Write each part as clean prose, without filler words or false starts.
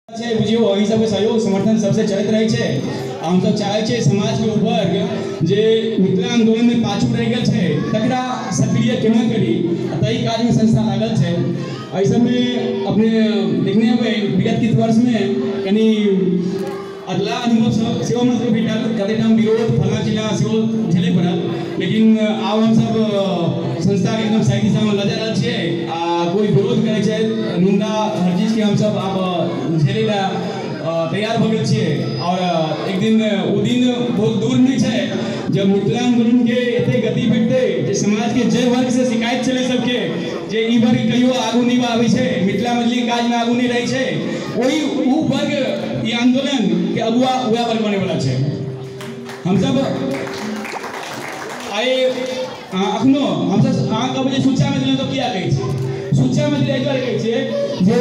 छै बुझियौ एहि सबके सहयोग समर्थन सबसे चलैत रहै छै। आ हमसब चाहै छियै समाजके ऊपर जे मिथिला आन्दोलनमे पाछू रहि गेल छै तकरा सक्रिय केना करी, आ ताहि काजमे संस्था लागल छै। एहि सबमे अपने देखने हेबै विगत किछु वर्षमे कनि अगला अनुभव सेहो हमरा सबके भेटल, कतेक ठाम विरोध फल्लाँ चिल्लाँ सेहो झेलय पड़ल, लेकिन आब हमसब संस्थाके एकदम सही दिशामे लऽ जा रहल छियै। आ कोइ विरोध करै छै, निंदा, हर चीजके हमसब आब झेलै लए तैयार भऽ गेल छियै। आओर एक दिन ओ दिन बहुत दूर नहि छै जब मिथिला आन्दोलनके एते गति भेटतै जे समाजके जे वर्गसँ शिकायत छलै सबके जे ई वर्ग कहियो आगू नहि आबै छै, मिथिला मैथिली काजमे आगू नहि रहै छै, ओहि ओ वर्ग ई आन्दोलनके अगुआ वएह वर्ग बनैवला छै। हमसब आइ अखनो हमसब अहाँ कहबै जे सुच्चा मैथिली हमसब किया कहै छियै? सुच्चा मैथिली एहि दुआरे कहै छियै जे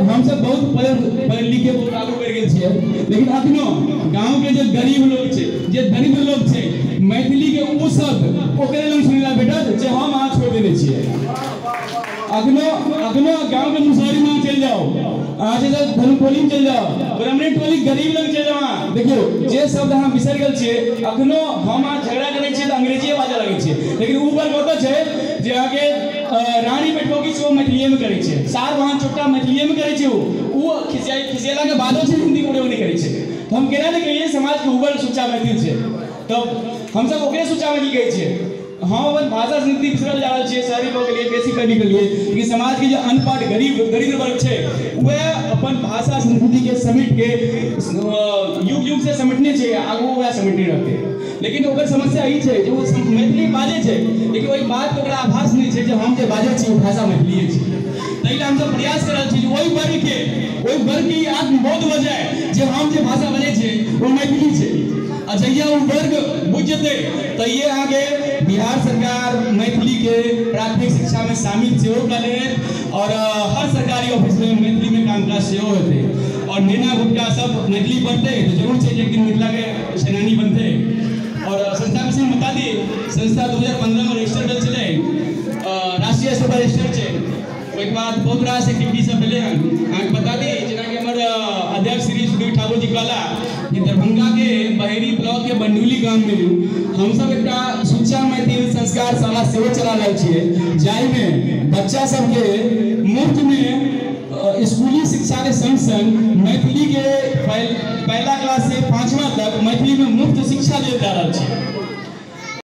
हमसब बहुत पढ़ि लिखके बहुत आगू बढ़ि गेल छियै, लेकिन अखनो गाँवके जे गरीब लोग छै, जे दरिद्र लोग छै, मैथिलीके ओ शब्द ओकरे लग सुनै लए भेटत जे हम अहाँ छोड़ि देने छियै। अखनो अखनो गाँवके मुसहरीमे अहाँ चलि जाउ, अहाँ जे धनुटोलीमे चलि जाउ, ब्राह्मणी टोली गरीब लग चलि जाउ, अहाँ देखियौ जे शब्द अहाँ बिसरि गेल छियै। अखनो हम अहाँ झगड़ा करै छियै तऽ अंग्रेजीए बाजऽ लगै छियै, लेकिन ओ वर्ग ओतऽ छै जे अहाँके रानी बैठौकी सेहो मैथिलीएमे करै छै, सार वाहन चोट्टा मैथिलीएमे करै छै, ओ खिसियेलाके बादो छै हिन्दीके प्रयोग नहि करै छै। तऽ हम केना नहि कहियै समाजके ओ वर्ग सुच्चा मैथिल छै, तऽ हमसब ओकरे सुच्चा मैथिल कहै छियै। हम अपन भाषा संस्कृति बिसरल जा रहल छियै, शहरी भऽ गेलियै, बेसी पढ़ि गेलियै, लेकिन समाजके जे अनपढ़ गरीब दरिद्र वर्ग छै वएह अपन भाषा संस्कृतिके समेटके युग युग से समेटने छै, आगू वएह समेटने रहतै। लेकिन ओकर समस्या ई छै जे ओ मैथिली बाजै छै, लेकिन ओहि बातके ओकरा आभास नहि छै जे हम जे बाजै छी ओ भाषा मैथिलीए छै। ताहि लए हमसब प्रयास कर रहल छी जे ओहि वर्गके ई आत्मबोध भऽ जाय जे हम जे भाषा बाजै छियै ओ मैथिली छै। आ जहिया ओ वर्ग बुझि जेतै तहिये अहाँके बिहार सरकार मैथिलीके प्राथमिक शिक्षामे शामिल सेहो कऽ लेत और हर सरकारी ऑफिसमे मैथिलीमे कामकाज सेहो हेतै और नेना भुटका सब मैथिली पढ़तै तऽ जरूर छै जे एक दिन मिथिलाके सेनानी बनतै। और संस्था विषयमे बता दी, संस्था 2015 मे रजिस्टर भेल छलै, राष्ट्रीय स्तर पर रजिस्टर छै। ओहिके बाद बहुत रास एक्टिविटी सब भेलै हन। अहाँके बता दी जेनाकि हमर अध्यक्ष श्री सुधीर ठाकुर जी कहला कि दरभंगा के बहेरी ब्लॉक के बंडुली गाममे हमसब एकटा सुच्चा मैथिल संस्कार शाला सेहो चला रहल छियै, जाहिमे बच्चा सबके मुफ्तमे स्कूली शिक्षा के संग संग मैथिली के पहला क्लास से 5वां तक मैथिली में मुफ्त शिक्षा देल जा रहल छै।